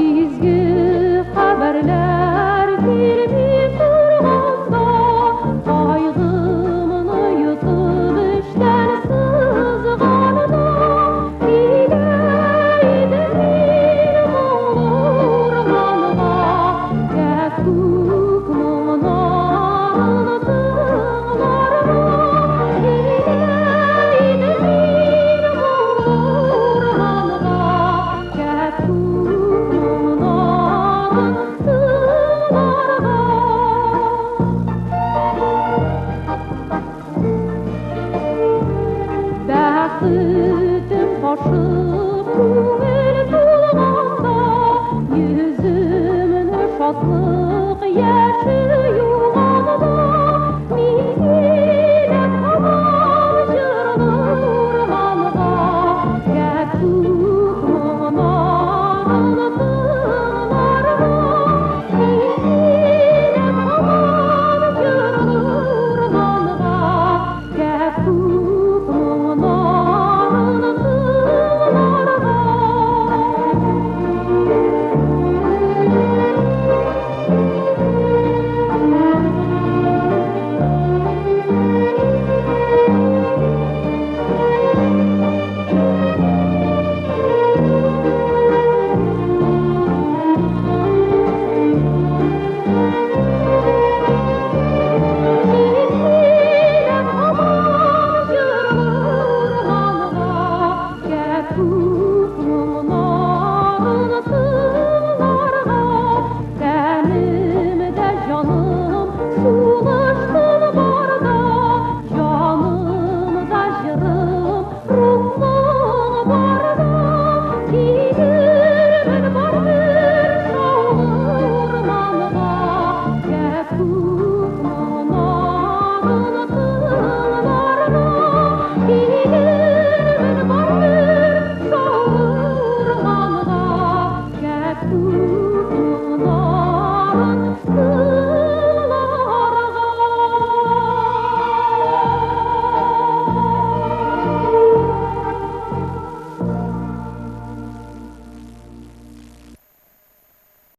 Изге хәбәрләр килми торганда, Кайгымны йотып эчтән сызганда, Килә идем мин моңлы урманга, Кәккүк моңнарын тыңларга. Килә идем мин моңлы урманга, Кәккүк моңнарын тыңларга. Бәхетем ташып күңел тулганда, Йөземне шатлык яшь